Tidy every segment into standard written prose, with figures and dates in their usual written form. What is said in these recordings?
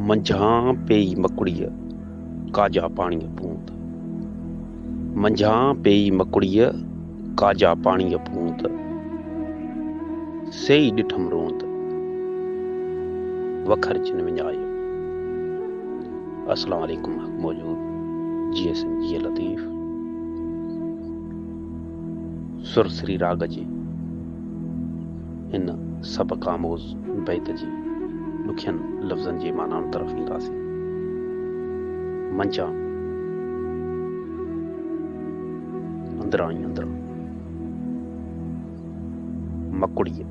منجهان پيئي مڪڙيء، ڪاجا پاڻيء پوند. منجهان پيئي مڪڙيء، ڪاجا پاڻيء پوند. سيئي ڏٺم روند، وکر جن وڃايو. السلام عليڪم حق موجود جيئي سنڌ جيئي لطيف. سر سري راڳ جي هن سبق آموز بيت جي ڏکين لفظن جي معنائن طرف اينداسين. منجهان، اندران ئي اندران، مڪڙيء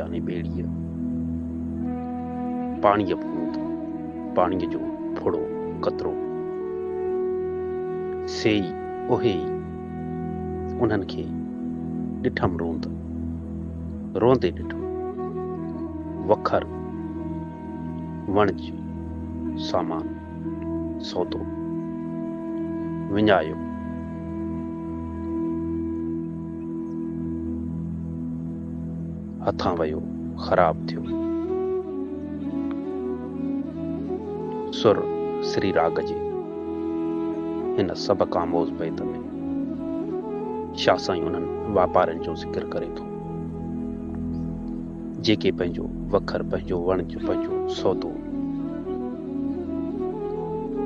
يعني ٻيڙيء، پاڻيء بوند، پاڻيء جو ڦڙو، قطرو، سي ئي، اهي ئي، انهن کي ڏٺم روند، روئندي ڏٺم. وکر، وڻج، سامان، سودو. وڃايو. هٿان ويو، خراب ٿيو. سر سري راڳ جي هن سبق آموز بيت ۾ شاهه سائين انهن واپارين جو ذڪر ڪري ٿو، جيڪي پنهنجو وکر، پنهنجو وڻج، پنهنجو سودو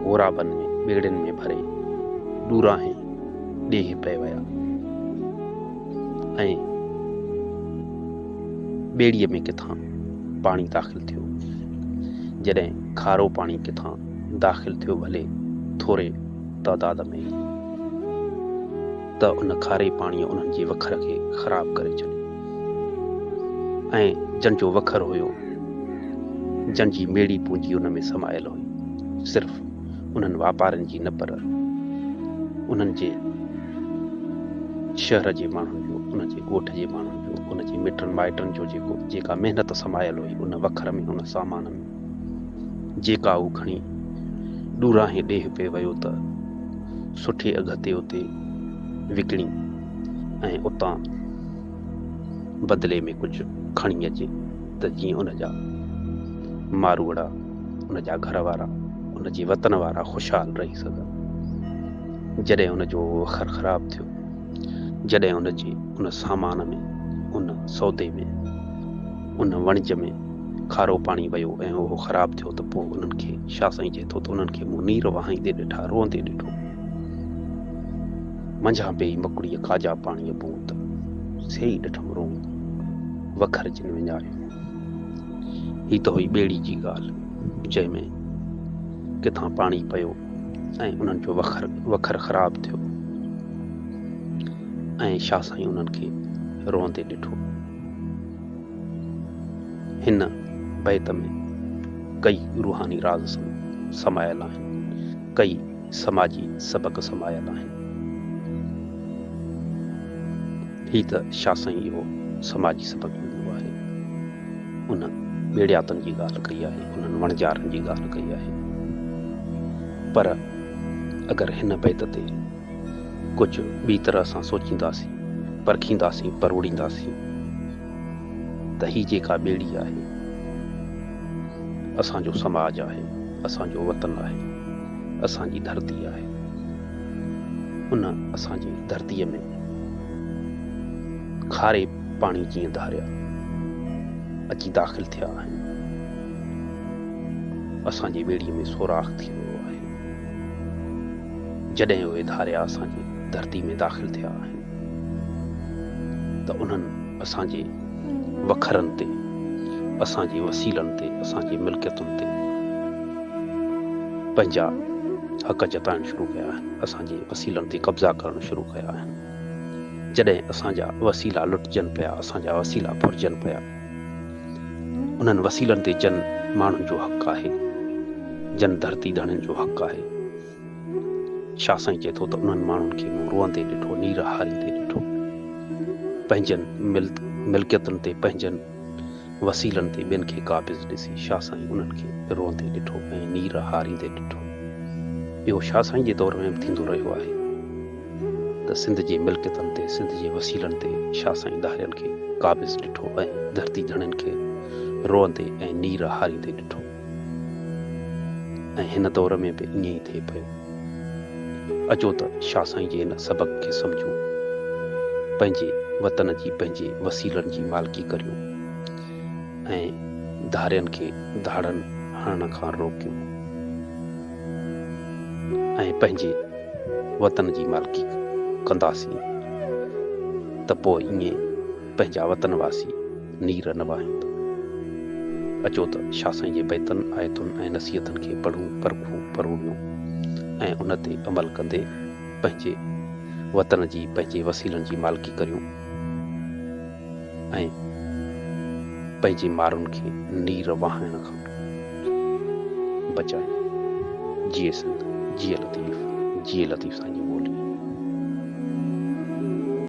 غورابن ۾ ٻيڙين ۾ ڀري ڏوراهين ڏيهه پئي ويا ۽ ٻيڙيء ۾ ڪٿان پاڻي داخل ٿيو. جڏهن کارو پاڻي ڪٿان داخل ٿيو ڀلي ٿوري تعداد ۾ ئي، ته ان کاري پاڻيء انهن جي وکر کي خراب ڪري ڇڏيو ۽ جن جو وکر هيو، جن جي ميڙي پونجي ان ۾ سمايل هئي، صرف انهن واپارين جي نه پر انهن جي شهر جي ماڻهن جو، ان جي ڳوٺ جي ماڻهن جو، ان جي مٽن مائٽن جو جيڪو جيڪا محنت سمايل هئي ان وکر ۾ ان سامان ۾، جيڪا هو کڻي ڏوراهين ڏيهه پئي ويو ته سٺي اگهه تي اتي وڪڻي ۽ اتان بدلي ۾ ڪجهه کڻي اچي ته جيئن ان جا ماروئڙا، ان جا گهر وارا، ان جي وطن وارا خوشحال رهي سگهن. جڏهن ان جو اهو وکر خراب ٿيو، جڏهن ان جي ان سامان ۾، ان سودي ۾، ان وڻج ۾ کارو پاڻي ويو ۽ اهو خراب ٿيو ته پوء انهن کي، شاهه سائين چئي ٿو ته انهن کي مون نير وهائيندي ڏٺا، روئندي ڏٺو. منجهان پيئي مڪڙيء کاجا پاڻيء بوند، سيئي ڏٺم روئندي، وکر جن وڃايو. هي ته هئي ٻيڙي جي ڳالهه، جنهن ۾ ڪٿان پاڻي پيو ۽ انهن جو وکر وکر خراب ٿيو ۽ شاهه سائين انهن کي روئندي ڏٺو. هن بيت ۾ ڪئي روحاني راز سمايل آهن، ڪئي سماجي سبق سمايل آهن. هي ته شاهه سائين اهو سماجي سبق ڏنو آهي. ان ٻيڙياتن جي ڳالهه ڪئي آهي، انهن وڻجارن جي ڳالهه ڪئي آهي. پر اگر هن بيت تي ڪجهه ٻي طرح سان سوچينداسين، پرکينداسين، پروڙينداسين ته هي جيڪا ٻيڙي آهي، اسان جو سماج آهي، اسان جو وطن آهي، اسان جي ڌرتي آهي. ان اسان جي ڌرتيء ۾ کاري پاڻي جيئن ڌاريا اچي داخل ٿيا آهن. اسان جي ٻيڙي ۾ سوراخ ٿي ويو آهي. جڏهن اهي ڌاريا اسان جي ڌرتي ۾ داخل ٿيا آهن ته انهن اسان جي وکرن تي، اسان جي وسيلن تي، اسان جي ملڪيتن تي پنهنجا حق جتائڻ شروع ڪيا آهن، اسان جي وسيلن تي قبضا ڪرڻ شروع ڪيا آهن. جڏهن اسان جا وسيلا لٽجن پيا، اسان جا وسيلا ڦرجن پيا، انهن وسيلن تي جن ماڻهن جو حق آهي، جن ڌرتي ڌڻين جو حق آهي، شاهه سائين چئي ٿو ته انهن ماڻهن کي مون روئندي ڏٺو، نير هاريندي ڏٺو. پنهنجن ملڪيتن تي، پنهنجن وسيلن تي ٻين کي قابض ڏسي شاهه سائين انهن کي روئندي ڏٺو ۽ نير هاريندي ڏٺو. اهو شاهه سائين جي دور ۾ به ٿيندو رهيو آهي ته سنڌ جي ملڪيتن تي، سنڌ جي وسيلن تي شاهه سائين ڌارين کي قابض ڏٺو ۽ ڌرتي ڌڻين کي روئندي ۽ نير هاريندي ڏٺو. ۽ هن دور ۾ به ائين ئي ٿئي پيو. اچو ته شاهه سائين جي ان سبق کي سمجهون. پنهنجي وطن جي پنهنجي وسيلن جي مالڪي ڪريون ۽ ڌارين کي ڌاڙن هڻڻ کان روڪيون ۽ پنهنجي وطن جي مالڪي ڪنداسين ته پوء ائين پنهنجا وطن واسي نير نه وهائيندا. اچو ته شاهه سائين جي بيتن، آيتن ۽ نصيحتن کي پڙهون، پرکون، پروڙيون ۽ ان تي عمل ڪندي پنهنجي وطن جي، پنهنجي وسيلن جي مالڪي ڪريون ۽ پنهنجي مارن کي نير وهائڻ کان بچايون. جيئي سنڌ، جيئي لطيف، جيئي لطيف سائين جي ٻولي.